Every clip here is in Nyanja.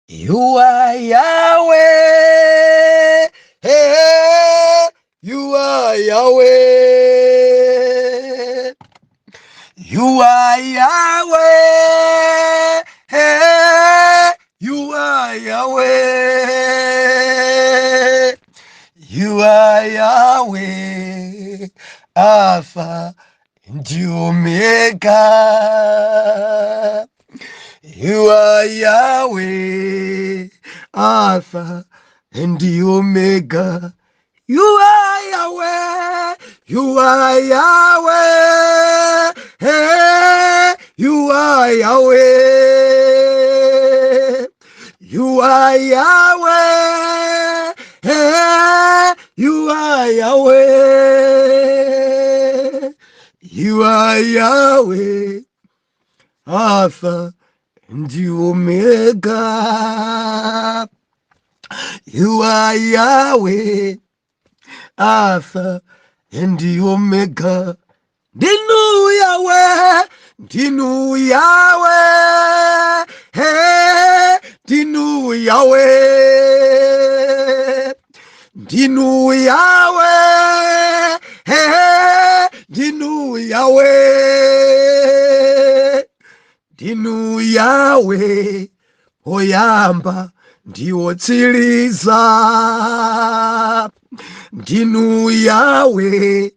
You are Yahweh. Hey, you are Yahweh. You are Yahweh. Hey, you are Yahweh. You are Yahweh. Alpha and Omega. You are Yahweh, Alpha and the Omega. You are Yahweh, you are Yahweh, hey, you are Yahweh, you are Yahweh, hey, you are Yahweh, you are Yahweh, Alpha and the Omega. You are Yahweh, Alpha and the Omega. Ndinu Yahweh, ndinu Yahweh, hey, ndinu Yahweh, ndinu Yahweh, hey, ndinu Yahweh, ndinu Yahweh, oyamba ndiwotsiriza, ndinu Yahweh,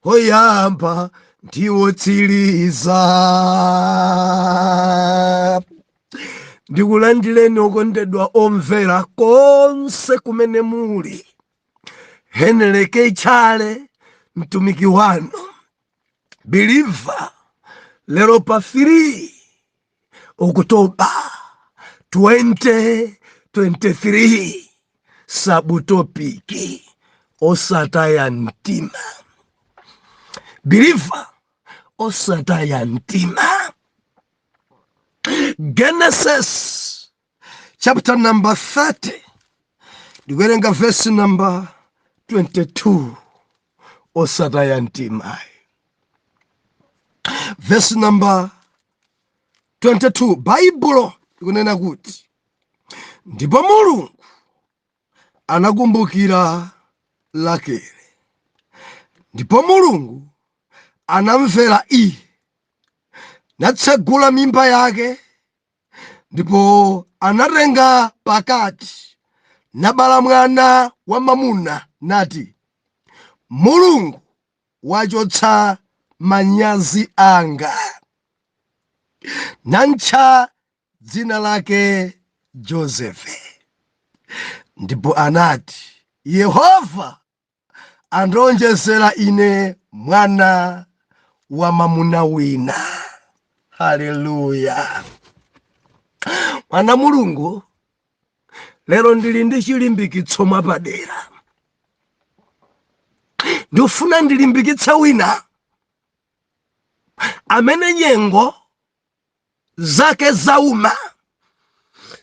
oyamba ndiwotsiriza. Ndikulandireni okondedwa omvera konse kumene muli. Henry K. Chale, mtumiki wanu believer, lero pa 3 October 2023, subtopic osataya mtima. Believer, osataya mtima. Genesis chapter number 30, ndikuwerenga verse number 22. Osataya mtima, verse number 22, Baibulo likunena kuti, "Ndipo Mulungu anakumbukira Rakele, ndipo Mulungu anamvera iye, natsegula mimba yake, ndipo anatenga pakati, nabala mwana wa mamuna, nati, 'Mulungu wachotsa manyazi anga.' Namtcha dzina lake Josefe. Ndipo anati, 'Yehova andionjezera ine mwana wa mamuna wina.'" Haleluya! Mwana Mulungu, lero ndili ndi chilimbikitso mwapadera. Ndifuna ndilimbikitse wina amene nyengo zake zauma,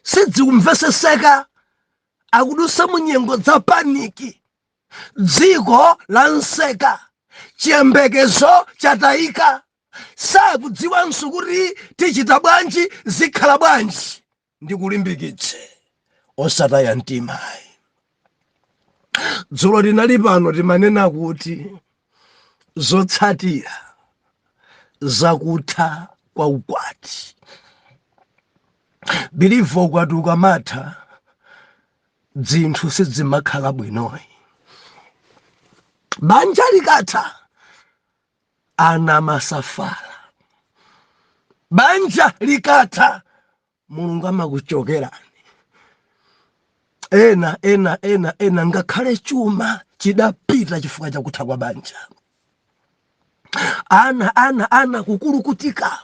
sidzikumveseseka, akudusa mu nyengo za panic, dziko lanseka, chiyembekezo chatayika, sakudziwanso kuti tichita bwanji, zikhala bwanji. Ndikulimbikitse, osataya mtima. Dzulo tinali pano, timanena kuti zotsatira zakutha kwa ukwati. Believer, ukwati ukamatha, dzinthu sidzimakhala bwinoyi. Banja likatha, ana amasafala. Banja likatha, Mulungu amakuchokerani. Ena ena ena ena ngakhale chuma chidapita chifukwa chakutha kwa banja. Ana ana ana kukulukutika,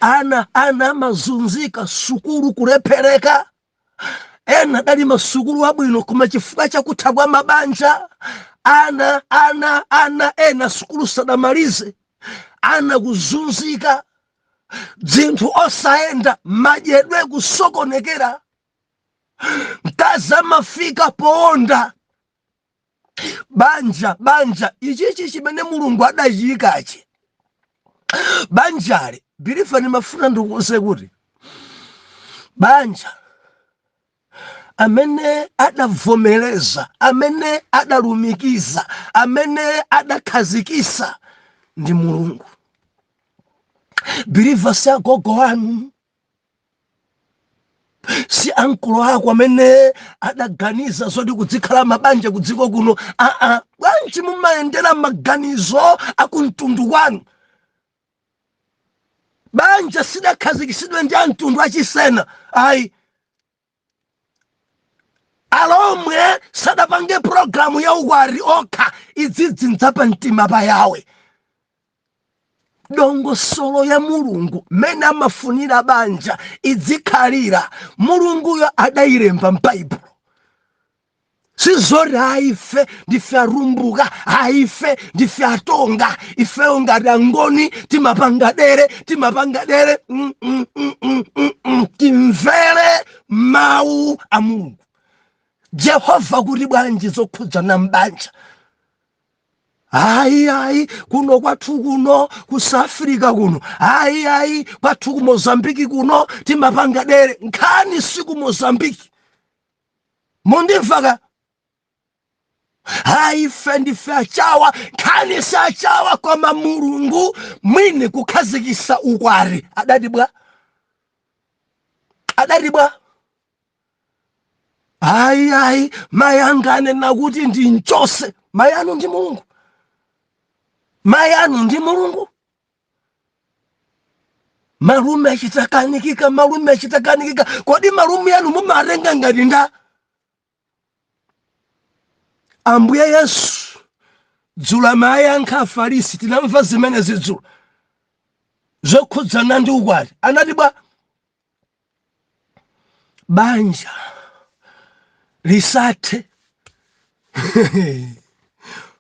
ana ana amazunzika, sukulu kulephereka. Ena dali masukulu abwino, koma chifukwa chakutha kwa mabanja, ana ana ana ena sukulu sadamalize, ana kuzunzika, dzinthu osayenda, madyedwe kusokonekera, mkazi amafika powonda. Banja, banja ichichi chimene Mulungu adachiyikachi, banjali, believer, ndimafuna ndikuuze kuti banja Amene adavomereza, amene adalumikiza, amene adakhazikisa ndi Mulungu. Believer, si agogo wanu, si ankolo ako amene adaganiza zoti kudzikhala mabanja kudziko kuno. Aa, bwanji mumayendera maganizo akumtundu kwanu? Banja sidakhazikisidwe ndi amtundu achisena, ayi. Alomwe sadapange pulogalamu ya ukwati okha. Idzidzi ndzapa mtima pa Yawe. Dongosolo ya Mulungu mmene amafunira banja idzikhalira, Mulunguyo adayilemba m'Baibulo. Sizoti aife ndife Arumbuka, aife ndife Atonga, ifeyo ngati Angoni timapanga dere, timapanga dere. Timvere mawu a Mulungu Jehova kuti bwanji zokhudzana mbanja. Ayi, ayi, kuno kwathu kuno ku South Africa kuno, ayi, ayi, kwathu ku Mozambiki kuno timapanga dere. Nkhani si ku Mozambiki, mundimvaka? Ayi, ife ndife Achawa. Nkhani si Achawa, koma Mulungu mwini kukhazikisa ukwati adati bwa? Adati bwa? Ayi, ayi, mayi anga anena kuti ndi mchose. Mayi anu ndi Mulungu? Mayi anu ndi Mulungu? Malume achitakanikika, malume achitakanikika. Kodi malume anu mumatenga ngati nda Ambuye Yesu? Dzulo amayankha Afarisi, tinamva zimene zidzulo zokhudzana ndi ukwati. Anati bwa? Banja lisathe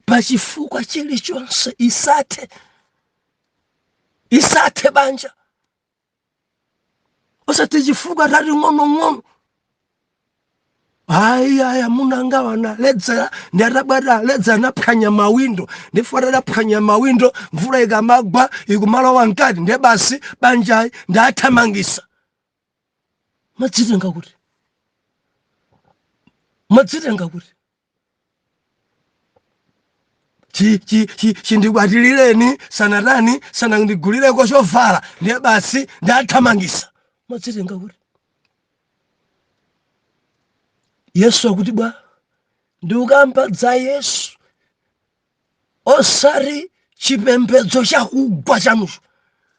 pachifukwa chilichonse, isathe, isathe banja, osati chifukwa tati ng'onong'ono. Ayi, ayi, amuna anga wanaledzera, ndi atabwata aledzera anaphwanya mawindo, ndipo atadaphwanya mawindo mvula ikamagwa ikumalowa mkati, ndiye basi banjayi ndathamangisa. Madzitenga kuti? Madzitenga kuti? Chindikwatilireni sanatani, sanandigulireko chovala, ndiye basi ndathamangisa. Madzitenga kuti? Yesu akuti bwa? Ndikukamba dza Yesu, osati chipembedzo chakugwa chanucho.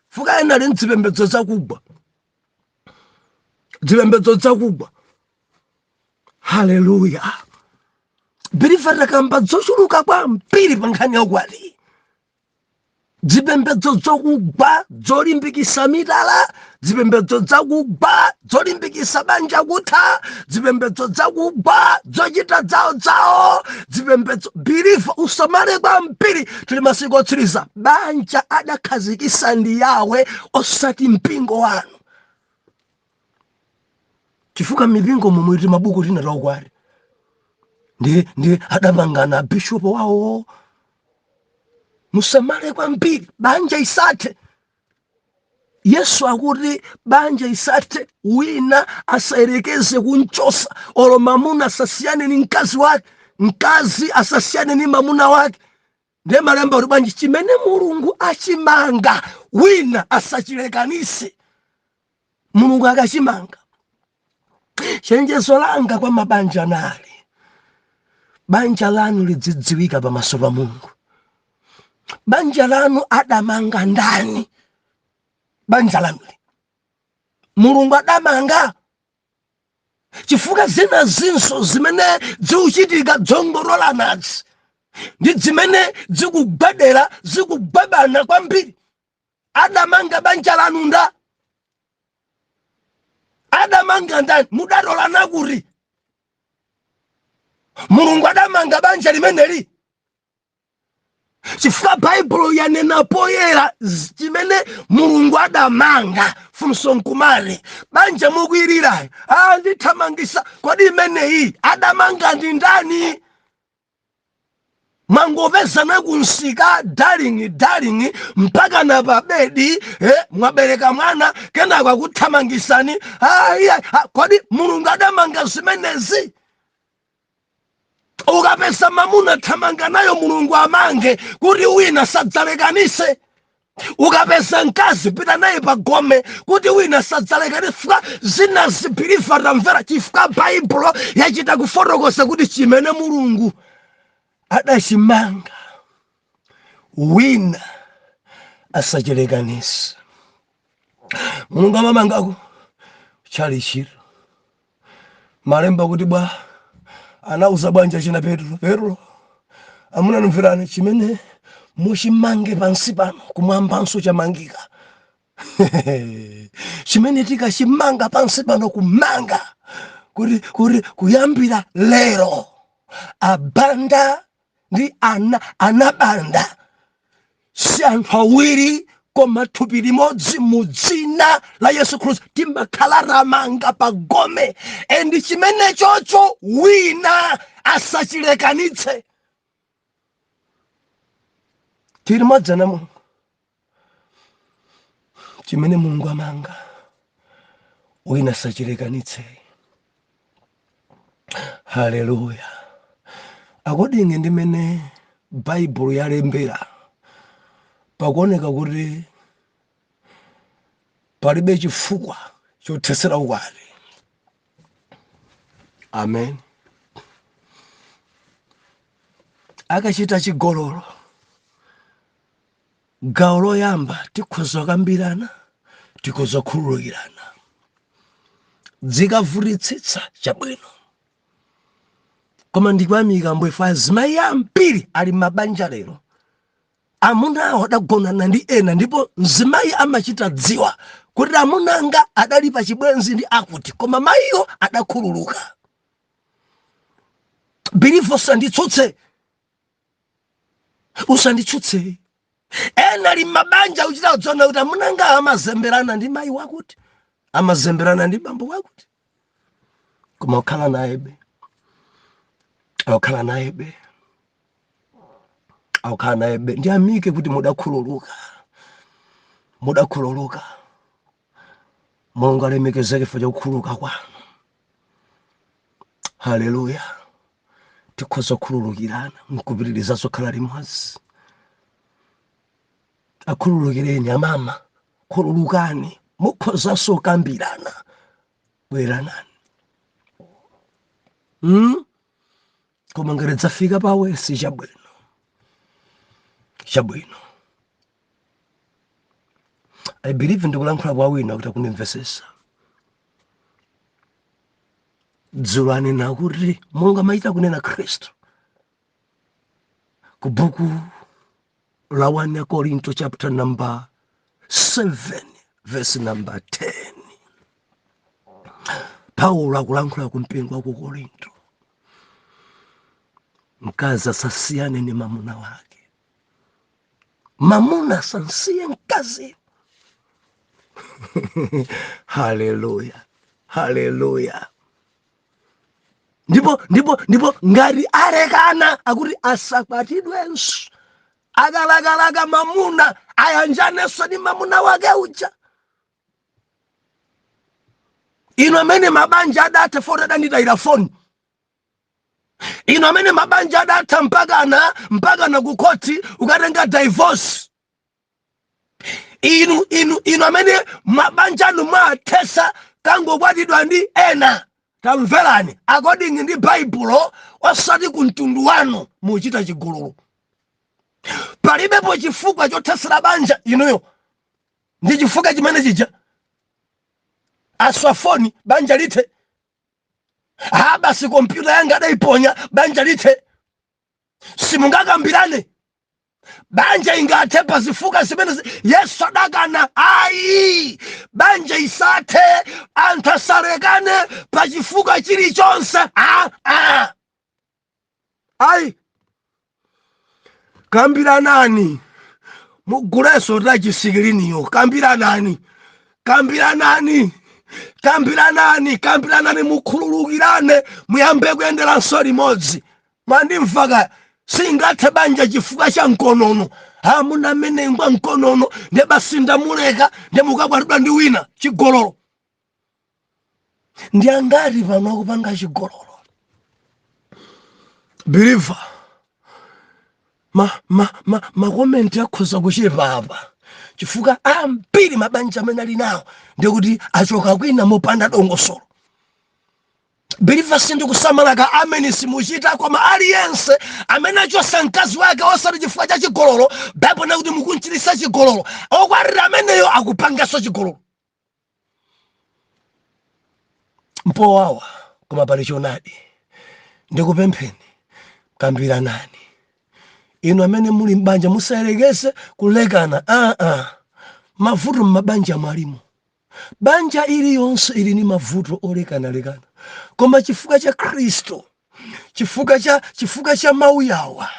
Fuka ena ali mzipembedzo zakugwa, zipembedzo zakugwa. Haleluya! Believer, takamba zochuluka kwambiri pa nkhani ya ukwati. Zipembedzo zokugwa zolimbikisa mitala, zipembedzo zakugwa zolimbikisa banja kutha, zipembedzo zakugwa zochita zawo zawo, zipembedzo. Believer, usamale kwambiri, tili masiku otsiriza. Banja adakhazikisa ndi Yawe, osati mpingo wanu, chifukwa mipingo momwe timabuku tina taukwati ndi adapangana bishopu wawo. Musamale kwambiri, banja isathe. Yesu akuti banja isathe, wina asayerekeze kunchosa, olo mamuna asasiyane ni mkazi wake, mkazi asasiyane ni mamuna wake. Ndiye malemba kuti bwanji? Chimene Mulungu achimanga wina asachilekanise. Mulungu akachimanga. Chenjezo langa kwa mabanja nali: banja lanu lidzidziwika pamaso pa Mulungu. Banja lanu adamanga ndani? Banja lanuli Mulungu adamanga? Chifukwa zina zinso zimene zikuchitika dzongololanazi ndi zimene zikugwedera, zikugwebana kwambiri. Adamanga banja lanu nda? Adamanga ndani? Mudatolana kuti? Mulungu adamanga banja limeneli? Chifukwa Baibulo yanena poyera chimene Mulungu adamanga. Funso nkumale, banja mukwirirayo, a ndithamangisa, kodi imeneyi adamanga ndi ndani? Mwangopezana kunsika, darling, darling, mpaka na pabedi, mwabereka mwana, kenako akuthamangisani. Ayi, kodi Mulungu adamanga zimenezi? Ukapeza mamuna, thamanga nayo, Mulungu amange kuti wina sadzalekanise. Ukapeza mkazi, pita naye pagome kuti wina sadzalekanise. Chifukwa zina zibelieve, tamvera, chifukwa Baibulo yachita kufotokoza kuti chimene Mulungu adachimanga, wina asachilekanise. Mulungu amamangako chalichiro. Malemba kuti bwa anauza bwanja china Petro, "Petro, amuna, numverani, chimene muchimange pansi pano, kumwambanso chamangika. Chimene tikachimanga pansi pano, kumanga kuti kuyambira lero abanda ndi ana anabanda si anthu awiri koma thupi limodzi, mu dzina la Yesu Khristu." Timakhala ramanga pagome, and chimene chocho wina asachilekanitse. Tili mwadzana Mulungu. Chimene Mulungu amanga, wina asachilekanitse. Haleluya! According ndimene Baibulo yalembera, pakuoneka kuti palibe chifukwa chothetsera ukwati. Amen. Akachita chigololo, gawo loyamba tikhoza kukambirana, tikhoza kukhululukirana. Dzikavutitsitsa, chabwino. Koma ndikuyamika mbwefa, azimayi ambiri ali mabanja lero, amuna awo adagonana ndi ena, ndipo mzimayi amachita dziwa kuti amuna anga adali pa chibwenzi ndi akuti, koma mayiyo adakhululuka. Believer, usanditsutse, usanditsutse. Ena ali mabanja, uchita kudziona kuti amuna anga amazemberana ndi mayi wakuti, amazemberana ndi bambo wakuti, koma ukhala nayebe, akukhala nayebe, akukhala nayebe. Ndiyamike kuti mudakhululuka, mudakhululuka. Mulungu alemekezeke chifukwa chakukhululuka kwanu. Haleluya! Tikhoza kukhululukirana nkupitiriza zokhala limodzi. Akhululukireni amama, khululukani, mukhozanso kukambirana, bweranani. Koma ngati dzafika pawe, si chabwino, chabwino. I believe ndikulankhula kwa wina kuti akundimvesesa. Dzulo anena kuti Mulungu amachita kunena, Khristu, ku buku la 1 Korinto chapter number 7 verse number 10, Paulo akulankhula ku mpingo wa ku Korinto, mkazi asasiyane ndi mamuna wake, mamuna asansiye mkazi. Haleluya, haleluya! Ndipo ngati alekana, akuti asakwatidwenso. Akalakalaka mamuna, ayanjanenso ndi mamuna wake uja. Inu amene mabanja adatha foti adanditayira foni, inu amene mabanja adatha mpakana ku khoti ukatenga divorce, inu amene mabanja anu mwathesa kangokwatidwa ndi ena, tamverani, according ndi Baibulo, osati ku mtundu wanu, muchita chigololo. Palibepo chifukwa chothesera banja inuyo ndi chifukwa chimene chija aswa foni, banja lithe. Ha, basi, kompyuta yanga adayiponya, banja lithe. Simungakambirane, banja ingathe pa zifukwa zimene Yesu adakana. Ayi, banja isathe, anthu asalekane pa chifukwa chilichonse. Ah, ah. Ayi, kambiranani, muguleso touch screen yo. Kambiranani, kambiranani, kambiranani, kambiranani, mukhululukirane, muyambe kuyenderanso limodzi. Mwandimva kaya? Singathe banja chifukwa cha mkonono. Amuna amene ngwa mkonono, nde basi ndamuleka, nde mukakwatidwa ndi wina. Chigololo. Ndi angati pano akupanga chigololo? Believer, ma comment akhoza kuchepa apa chifukwa ambiri mabanja amene ali nawo ndikuti achoka kwina mopanda dongosolo. Believer, sindikusamalaka amene simuchita, koma aliyense amene achosa mkazi wake osati chifukwa cha chigololo, Baibulo nakuti mukunchitisa chigololo, okwatira ameneyo akupanganso chigololo. Mpowawa, koma pali choonadi. Ndikupempheni, kambiranani. Inu amene muli m'banja, musayerekeze kulekana. Aa, mavuto m'mabanja mwalimo. Banja iliyonse ili ni mavuto olekanalekana, koma chifukwa cha Khristu, chifukwa cha mawu yawa,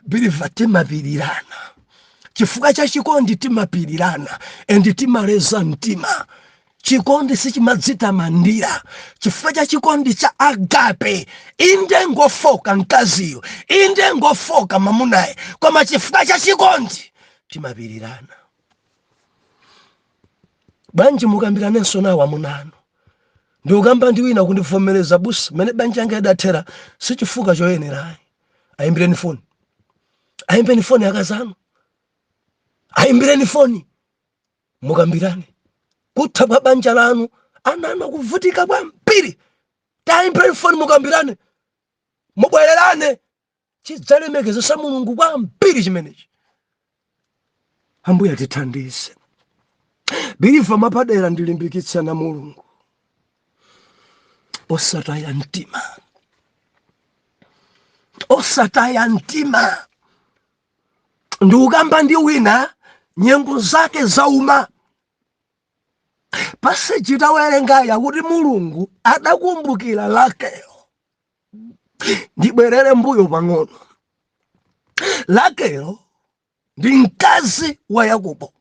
believer, timapirirana. Chifukwa cha chikondi timapirirana and timaleza mtima. Chikondi sichimadzitamandira. Chifukwa cha chikondi cha agape, inde ngofoka mkaziyo, inde ngofoka mamunaye, koma chifukwa cha chikondi timapirirana. Bwanji mukambiranenso nawo amunanu? Ndikukamba ndi wina kundivomereza, busa, mmene banja yanga idathera sichifukwa choyenerayi. Ayimbireni foni, ayimbeni foni akazanu, ayimbireni foni, mukambirane kutha kwa banja lanu. Ana anu akuvutika kwambiri, tayimbireni foni, mukambirane, mubwererane. Chidzalemekezesa Mulungu kwambiri chimenechi. Ambuye atithandize. Believer, mwapadera ndilimbikitsa na Mulungu, osataya mtima, osataya mtima. Ndikukamba ndi wina, nyengo zake zauma. Passage tawerengaya kuti Mulungu adakumbukira Rakelo. Ndibwerere mbuyo pang'ono. Rakelo ndi mkazi wa Yakobo,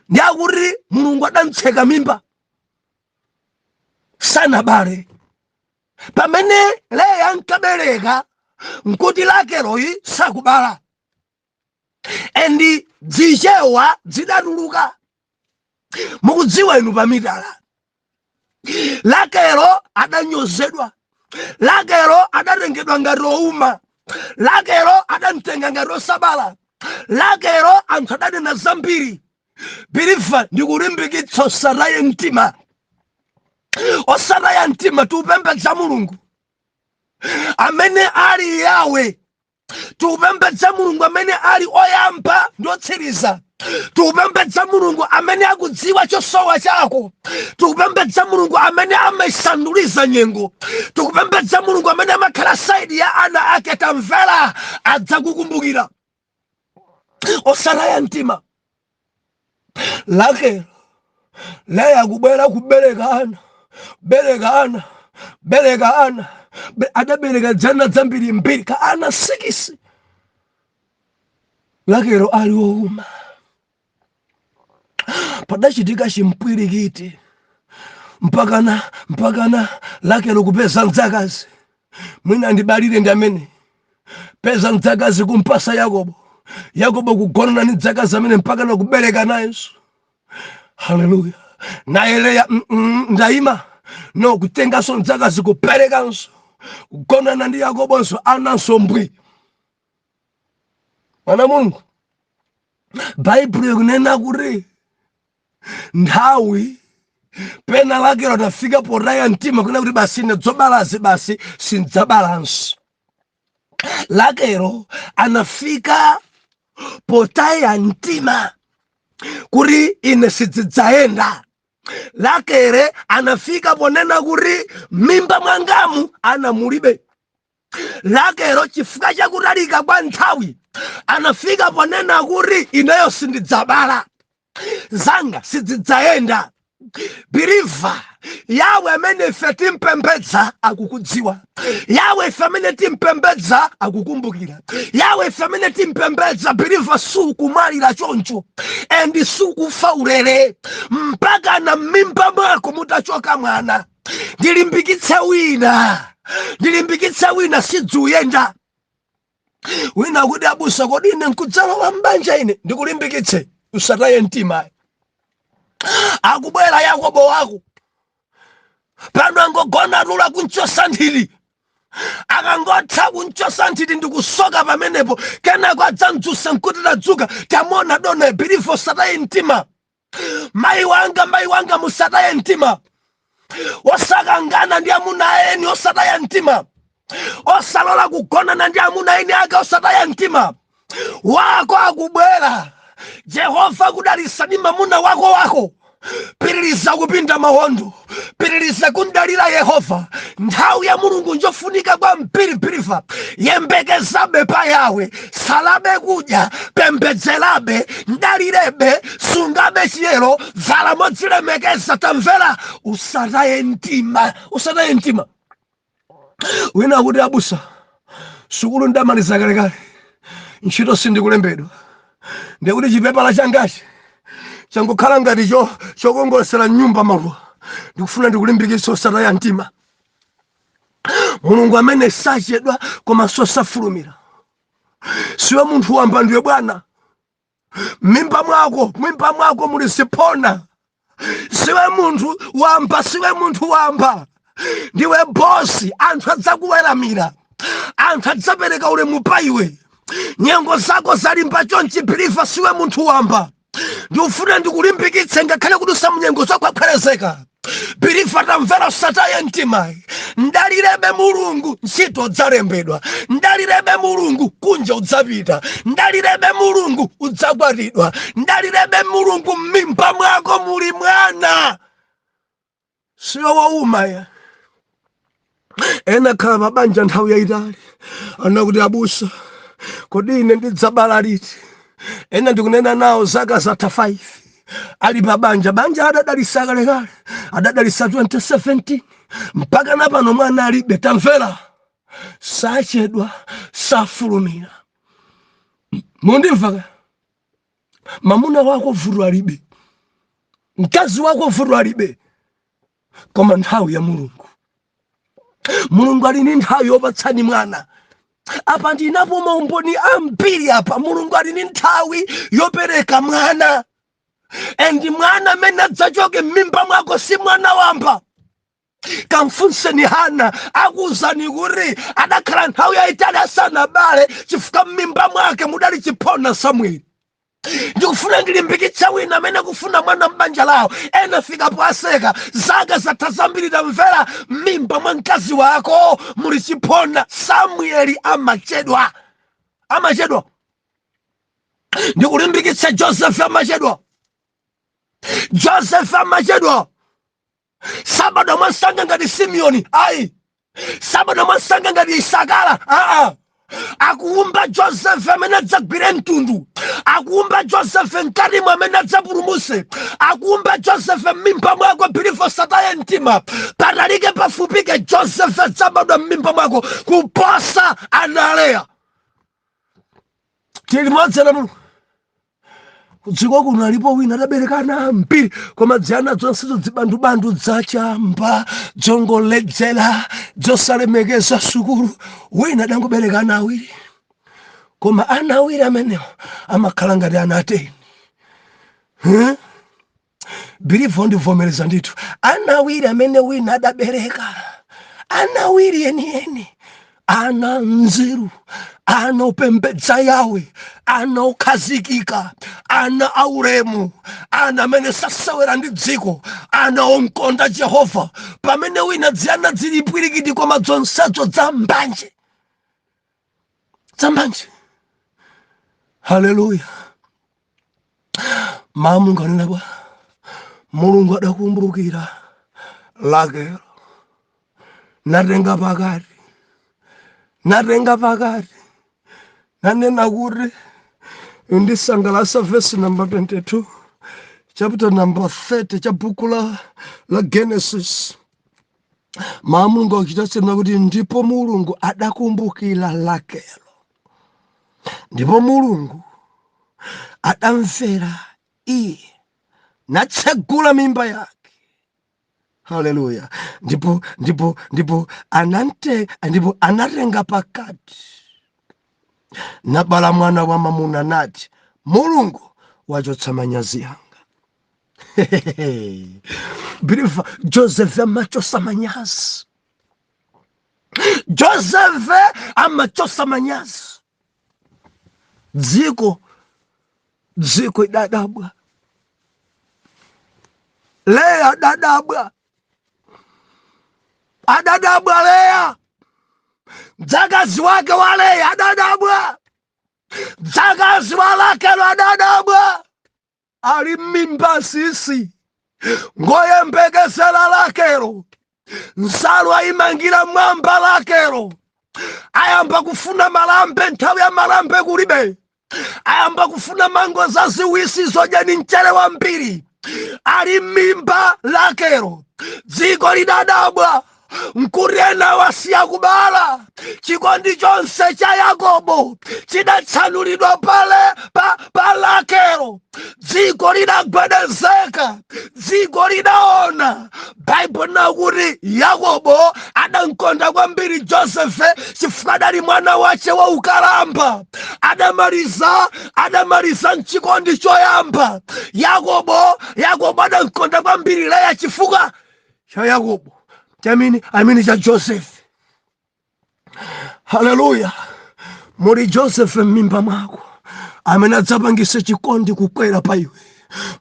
ndi akuti Mulungu adamtseka mimba, sanabale. Pamene Leya ankabereka, nkuti Rakeloyi sakubala, and dzichewa zidatuluka. Mukudziwa inu, pamitala Rakelo adanyozedwa, Rakelo adatengedwa ngati ouma, Rakelo adamtenga ngati osabala, Rakelo anthu adanena zambiri. Believer, ndikulimbikitsa, osataye mtima, osataya mtima. Tiupembedza Mulungu amene ali Yawe, tiupembedza Mulungu amene ali oyamba ndi otsiriza, tiupembedza Mulungu amene akudziwa chosowa chako, tikupembedza Mulungu amene amayisanduliza nyengo, tikupembedza Mulungu amene amakhala side ya ana ake. Tamvera, adzakukumbukira. Osataya mtima. Rakelo, Leya kubwera kubereka ana, bereka ana, bereka ana. Adabereka dzana dzambirimbiri, ka ana 6. Rakelo ali wouma. Padachitika chimpwirikiti mpakana Rakelo kupeza mdzakazi, mwina ndibalire ndi amene peza mdzakazi, kumpasa Yakobo, Yakobo kugonana ndi mdzakazi amene mpakana kubereka nayenso. Haleluya! Naye Leya, ndayima no, kutenganso mdzakazi, kuperekanso, kugonana ndi Yakobonso, ananso mbwi. Mwana Mulungu, Baibulo ikunena kuti nthawi pena Rakelo atafika potaya mtima, kunena kuti basi, ine dzobalazi basi sindidzabalanso. Rakelo anafika potaya mtima kuti ine sidzidzayenda. Rakele anafika ponena kuti mimba mwangamu ana mulibe. Rakelo, chifukwa chakutalika kwa nthawi, anafika ponena kuti ineyo sindidzabala, zanga sizidzayenda. Believer, Yawe amene ife timpembedza akukudziwa. Yawe ife amene timpembedza akukumbukira. Yawe ife amene timpembedza, believer, sukumwalira choncho and sukufa ulere mpaka na m'mimba mwako mutachoka mwana. Ndilimbikitse wina, ndilimbikitse wina, sidzuyenda. Wina akuti, abusa, kodi ine nkudzalowa mbanja? Ine ndikulimbikitse, usataye mtima. Akubwera Yakobo wako pano, angogona tula kunchosa nthiti. Akangotha kunchosa nthiti ndikusoka pamenepo, kenako adzamdzutsa nkuti, tadzuka, tamona dona. Believer, usataye mtima. Mayi wanga, mayi wanga, musataye mtima. Osakangana ndi amuna eni, osataya mtima. Osalola kugonana ndi amuna eni ake, osataya mtima. Wako akubwera. Jehova kudalisa ndi mamuna wako wako. Pitiriza kupinda mawondo, pitiriza kundalira Yehova. Nthawi ya Mulungu njofunika kwambiri. Believer, yembekezabe pa Yawe, salabe kudya, pembedzerabe, ndalirebe, sungabe chiyero, vala modzilemekeza. Tamvera, usataye mtima, usataye mtima. Wina akuti, abusa, sukulu ndamaliza kalekale, ntchito sindikulembedwa, ndikuti chipepala changachi changokhala ngati chokongolesera nyumba maluwa. Ndikufuna ndikulimbikitsa, usataya mtima. Mulungu amene sachedwa komanso safulumira. Siwe munthu wamba, ndiwe bwana. Mimba mwako, mimba mwako muli ziphona. Siwe munthu wamba, siwe munthu wamba, ndiwe bosi. Anthu adzakuweramira, anthu adzapereka ulemu pa iwe. Nyengo zako zalimba chonchi, believer, siwe munthu wamba. Ndikufuna ndikulimbikitse, ngakhale kuti usamunyengo zokhwekhwerezeka. Believer, tamvera, usataye mtima, ndalirebe Mulungu. Ntchito udzalembedwa. Ndalirebe Mulungu, kunja udzapita. Ndalirebe Mulungu, udzakwatidwa. Ndalirebe Mulungu, m'mimba mwako muli mwana. Siwe wauma ya. Ena khala mabanja nthawi yayitali, anakuti, abusa, kodi ine ndidzabala liti? Ena ndikunena nawo zaka zatha 5 ali pa banja. Banja adadalisa kalekale, adadalisa 2017, mpaka napano mwana alibe. Tamvera, sachedwa, safulumira. Mundimva ka? Mamuna wako vuto alibe, mkazi wako vuto alibe, koma nthawi ya Mulungu. Mulungu ali ndi nthawi yopatsani mwana. Apa ndinapo maumboni ambiri apa. Mulungu ali ndi nthawi yopereka mwana, and mwana amene adzachoke m'mimba mwako si mwana wamba. Kamfunseni Hana, akuwuzani kuti adakhala nthawi yayitali asanabale chifukwa m'mimba mwake mudali chiphona Samueli. Ndikufuna ndilimbikitse wina amene kufuna mwana m'banja lawo. Ena fikapo aseka, zaka zatha zambiri. Tamvera, m'mimba mwa mkazi wako muli chiphona Samueli. Amachedwa, amachedwa. Ndikulimbikitse, Joseph amachedwa, Joseph amachedwa. Sabadwa mwansanga ngati Simeoni, ayi. Sabadwa mwansanga ngati Isakara, aa. Akuumba Joseph amene adzagwire mtundu. Akuumba Joseph mkatimu amene adzapulumuse. Akuumba Joseph m'mimba mwako. Believer, sataye mtima. Patalike pafupike, Joseph adzabadwa m'mimba mwako kuposa analeya. Tili limodzi na Mulungu. Kudziko kuno alipo wina adabereka ana ambiri, koma dzana zonsezo dzibandubandu, dzachamba, dzongoledzera, dzosalemekeza sukulu. Wina adangobereka ana awiri, koma ana awiri amenewo amakhala ngati ana 10. Huh? Believer, ndivomereza ndithu, ana awiri amene wina adabereka, ana awiri enieni, ana nzeru, ana opembedza Yawe, ana okhazikika, ana aulemu, ana amene sasewera ndi dziko, ana omkonda Jehova, pamene wina dziyana dzili pwirikiti, koma zonsezo dzambanje, dzambanje. Haleluya! Mawu Mulungu anena bwa, Mulungu adakumbukira Rakelo, natenga pakati, natenga pakati, nanena kuti ndisangalasa. Verse number 22, chapter number 30 cha buku la Genesis. Mawu Mulungu akuchita tsena kuti, ndipo Mulungu adakumbukira Rakelo, ndipo Mulungu adamvera iye, natsegula mimba yake. Haleluya! Ndipo anatenga pakati. Nabala mwana wa mamuna, nati, "Mulungu wachotsa manyazi anga." Believer, Joseph amachosa manyazi. Joseph amachosa manyazi. Dziko idadabwa, Leya adadabwa, adadabwa Leya, mdzakazi wake wa Leya adadabwa, mdzakazi wa Rakelo adadabwa, ali mmimba sisi ngoyembekezera Rakelo, nsalu ayimangira mwamba Rakelo, ayamba kufuna malambe, nthawi ya malambe kulibe, ayamba kufuna mango zaziwisi zodya ni mchere wambiri, ali mmimba Rakelo. Dziko lidadabwa, nkuti ena wasiya kubala. Chikondi chonse cha Yakobo chidatsanulidwa pale pa Rakelo. Dziko lidagwedezeka, dziko lidaona. Baibulo nakuti Yakobo adamkonda kwambiri Josefe chifukwa adali mwana wace wa ukalamba. Adamaliza mchikondi choyamba. Yakobo adamkonda kwambiri Leya chifukwa cha Yakobo chamini amini cha Joseph. Haleluya! Muli Joseph m'mimba mwako amene adzapangise chikondi kukwera pa iwe.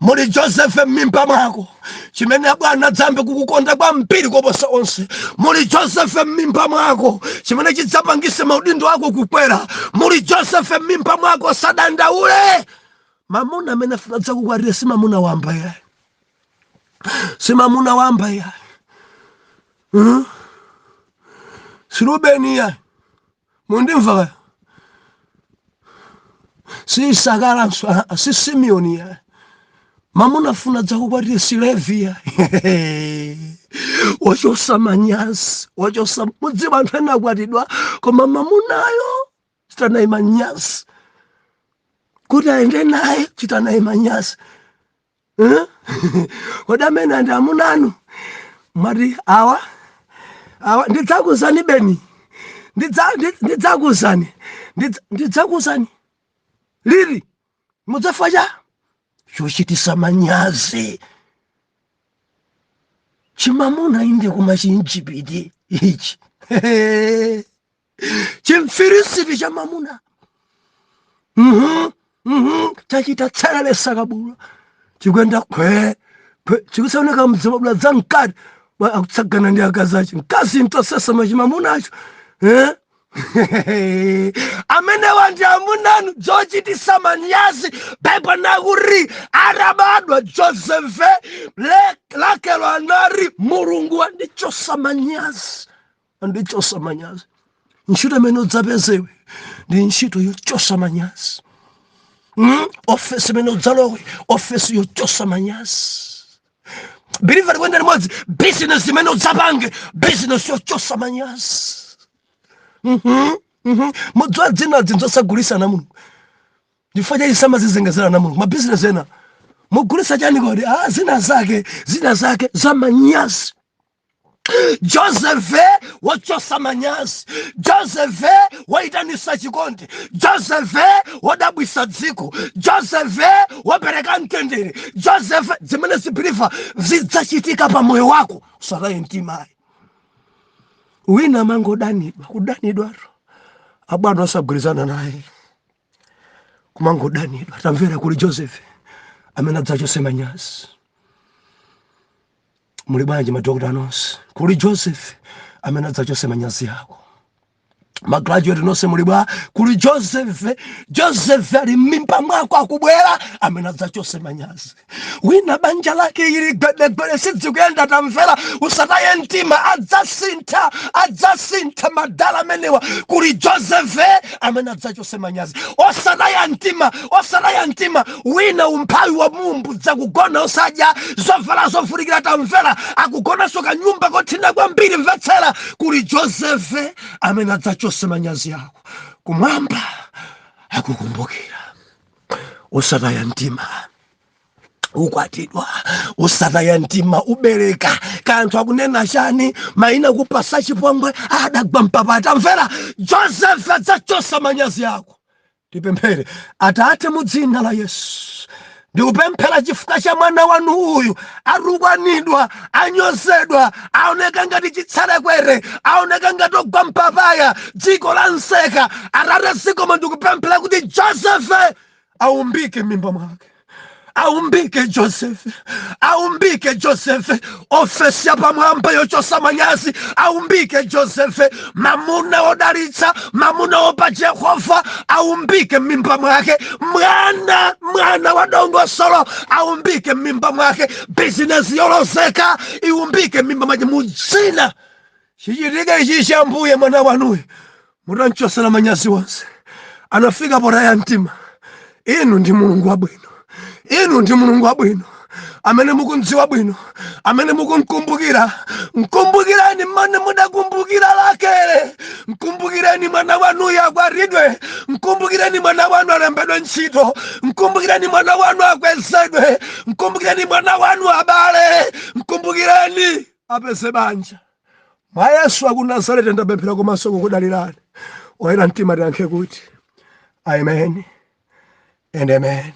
Muli Joseph m'mimba mwako chimene bwana adzambe kukukonda kwambiri koposa onse. Muli Joseph m'mimba mwako chimene chidzapangise maudindo ako kukwera. Muli Joseph m'mimba mwako. Sadandaule, mamuna amene afuna adzakukwatire si mamuna wamba yayi, si mamuna wamba yayi, Si Rubeni yayi, mundimva kaya? Si Isakaranso, si Simeoni yayi. Mamuna afuna dzakukwatire si Levi yayi. Wachosa manyazi, wachosa. Mudziwa anthu ena akwatidwa koma mamunayo chitanayi manyazi kuti aende naye, chitanayi manyazi. Eh? Kodi amene andi amunanu mwati awa awa? Ndidzakuzani beni, ndidzakuzani, ndidzakuzani lili mudzafa cha chochitisa manyazi. Chimamuna inde, koma chinjipiti ichi, chimfirisiti cha mamuna. Chachita tserelesa kabula, chikwenda khwe khwe, chikusaoneka mdzimabula dza mkati. Akutsagana ndi akazi acho, mkazi ntosesema chimamunacho, eh? Amenewa ndi amunanu zochitisa manyazi. Baibo nakuti atabadwa Josefe, Rakelo anati, "Mulungu andichosa manyazi, andichosa manyazi." Ntchito imene udzapezewe ndi ntchito yochosa manyazi. Ofesi imene udzalowe, ofesi yochosa manyazi. Believer, kwenda limodzi. Business imene udzapange, business yochosa manyazi. Mudziwa dzina dzinzosagulisa na Mulungu, chifukwa cha isamazizengezera na Mulungu. Mabizinesi ena mugulisa chani kodi? Ah, zina zake, zina zake za manyazi. Josefe wachosa manyazi, Josefe waitanisa chikondi, Josefe wadabwisa dziko, Josefe wapereka mtendere. Josefe, zimene zi believer zidzachitika pa moyo wako, usataye mtimayi. Wina amangodanidwa, kudanidwatu, abwana osagwirizana naye, kumangodanidwa. Tamvera, kuli Joseph amene adzachose manyazi. Muli bwanji madokota nonse? Kuli Joseph amene adzachose manyazi ako. Ma graduate nonse muli bwa? Kuli Joseph. Joseph ali m'mimba mwako, akubwera amene adzachose manyazi. Wina banja lake ili gwedegwede, sidzikuyenda. Tamvera, usataye mtima, adzasintha, adzasintha madala amenewa. Kuli Joseph amene adzachose manyazi. Osataya mtima, osataya mtima. Wina umphawi wa mumbudza, kugona osadya, zovala zofunikira. Tamvera, akugonanso kanyumba kothina kwambiri. Mvetsera, kuli Joseph amene adzachose manyazi ako. Kumwamba akukumbukira. Usataya mtima, ukwatidwa. Usataya mtima, ubereka. Kanthu akunena chani, maina kupasa chipongwe, adagwa mpapata. Mvera, Joseph adzachosa manyazi ako. Tipemphere. Atate, mu dzina la Yesu, ndikupemphera chifukwa cha mwana wanu uyu. Atukwanidwa, anyozedwa, aoneka ngati chitserekwere, aoneka ngati ogwa mpapaya, dziko la nseka. Atate, zikomo. Ndikupemphera kuti Josefe aumbike m'mimba mwake, aumbike Josefe, aumbike Josefe, ofesi yapamwamba yochosa manyazi, aumbike Josefe, mamuna wodalitsa, mamuna wopa Jehova, aumbike m'mimba mwake, mwana, mwana wa dongosolo aumbike m'mimba mwake, bizinesi yolozeka iumbike m'mimba mwake. Mu dzina chichitike ichichi, Ambuye. Mwana wanuyu mutanchosera manyazi wonse, anafika potaya mtima. Inu ndi Mulungu wabwino, inu ndi Mulungu wabwino amene mukundziwa bwino, amene mukumkumbukira. Mkumbukireni mmene mudakumbukira Rakele. Mkumbukireni mwana wanuyo akwatidwe, mkumbukireni mwana wanu alembedwe ntchito, mkumbukireni mwana wanu akwezedwe, mkumbukireni mwana wanu abale, mkumbukireni apeze banja. Mwa Yesu aku Nazareti ndapemphera komanso kukudalirani. Oyera mtima tiyankhe kuti amen and amen.